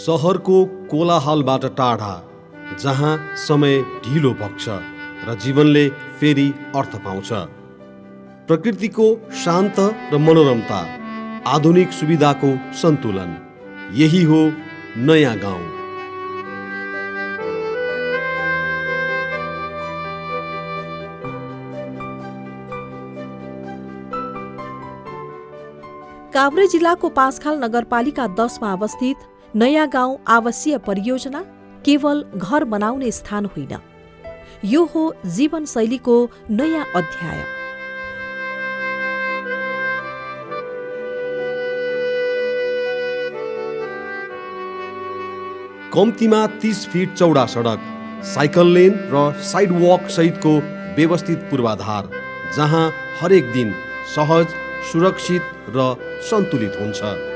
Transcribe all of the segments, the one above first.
सहरको कोलाहलबाट टाढा, जहाँ समय ढिलो बग्छ र जीवनले फेरि अर्थ पाउँछ। प्रकृतिको शान्त र मनोरमता, आधुनिक सुविधाको सन्तुलन, यही हो नयाँ गाउँ। काभ्रे जिल्लाको पाँचखाल नगरपालिका 10 मा अवस्थित नयाँ गाउँ आवासीय परियोजना केवल घर बनाउने स्थान होइन, यो हो जीवनशैलीको नयाँ अध्याय। कम्तीमा 30 फिट चौडा सडक, साइकल लेन र साइडवक सहितको व्यवस्थित पूर्वाधार, जहाँ हरेक दिन सहज, सुरक्षित र सन्तुलित हुन्छ।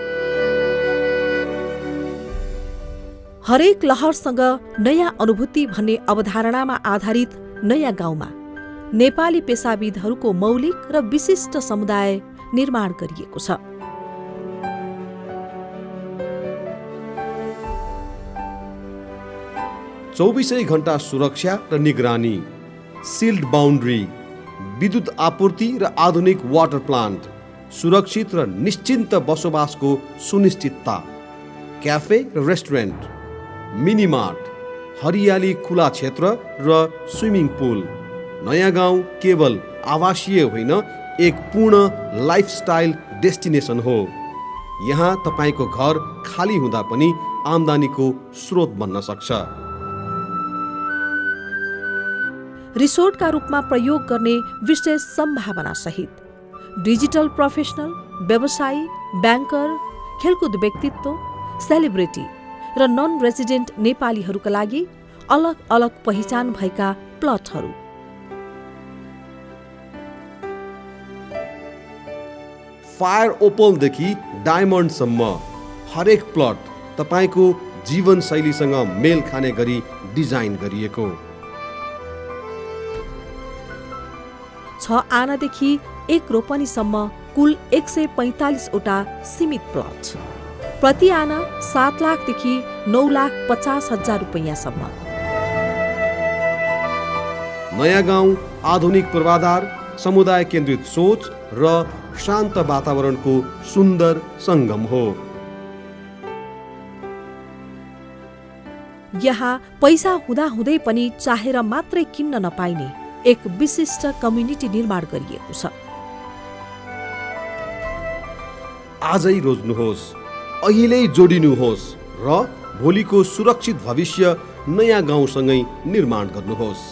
हरेक लहरसँग नयाँ अनुभूति भन्ने अवधारणामा आधारित नयाँ गाउँमा नेपाली पेसाविदहरूको मौलिक र विशिष्ट समुदाय निर्माण गरिएको छ। चौबीसै घण्टा सुरक्षा र निगरानी, सिल्ड बाउन्ड्री, विद्युत आपूर्ति र आधुनिक वाटर प्लान्ट, सुरक्षित र निश्चिन्त बसोबासको सुनिश्चितता, क्याफे र रेस्टुरेन्ट, मिनी मार्ट, हरियाली खुला क्षेत्र र स्विमिङ पुल। नयाँ गाउँ केवल आवासीय होइन, एक पूर्ण लाइफस्टाइल डेस्टिनेसन हो। यहाँ तपाईँको घर खाली हुँदा पनि आम्दानीको स्रोत बन्न सक्छ। रिसोर्टका रूपमा प्रयोग गर्ने विशेष सम्भावना सहित डिजिटल प्रोफेसनल, व्यवसायी, ब्याङ्कर, खेलकुद व्यक्तित्व, सेलिब्रिटी र नन रेसिडेन्ट नेपालीहरूका लागि अलग अलग पहिचान भएका प्लटहरू। फायर ओपलदेखि डायमन्डसम्म हरेक प्लट तपाईँको जीवनशैलीसँग मेल खाने गरी डिजाइन गरिएको। 6 आनादेखि 1 रोपनीसम्म कुल 145 वटा सीमित प्लट, प्रति आना 7 लाखदेखि 9,50,000 रुपैयाँसम्म। नयाँ गाउँ आधुनिक पूर्वाधार, समुदाय केन्द्रित सोच र शान्त वातावरणको सुन्दर सङ्गम हो। यहाँ पैसा हुँदाहुँदै पनि चाहेर मात्रै किन्न नपाइने एक विशिष्ट कम्युनिटी निर्माण गरिएको छ। आजै रोज्नुहोस्, अहिल्यै जोडिनुहोस् र भोलिको सुरक्षित भविष्य नयाँ गाउँसँगै निर्माण गर्नुहोस्।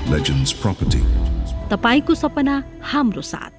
Legends Property. तपाईको सपना हाम्रो साथ।